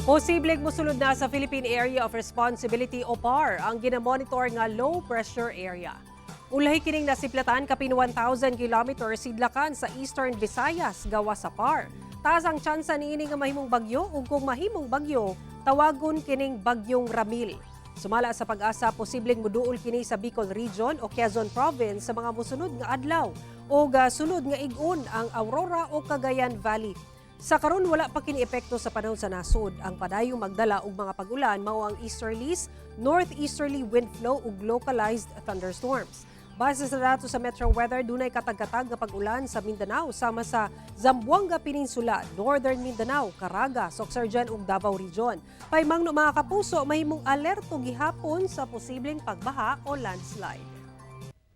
Posibleng mosulod na sa Philippine Area of Responsibility o PAR ang ginamonitor nga low pressure area. Ulahi kining nasiplatan kapin 1,000 kilometers sidlakan sa Eastern Visayas gawas sa PAR. Taas ang tsansa niini nga mahimong bagyo ug kung mahimong bagyo, tawagon kining Bagyong Ramil. Sumala sa PAGASA, posibleng muduol kini sa Bicol Region o Quezon Province sa mga mosunod nga adlaw o sunod nga ig-on ang Aurora o Cagayan Valley. Sa karon, wala pa kini epekto sa panahon sa nasod. Ang padayong magdala og mga pag-ulan mao ang easterlies, northeasterly wind flow ug localized thunderstorms. Base sa datos sa Metro Weather, dunay katag-katag nga pag-ulan sa Mindanao sama sa Zamboanga Peninsula, Northern Mindanao, Caraga, Soccsksargen ug Davao Region. Pahimangno, mga kapuso, mahimong alerto gihapon sa posibleng pagbaha o landslide.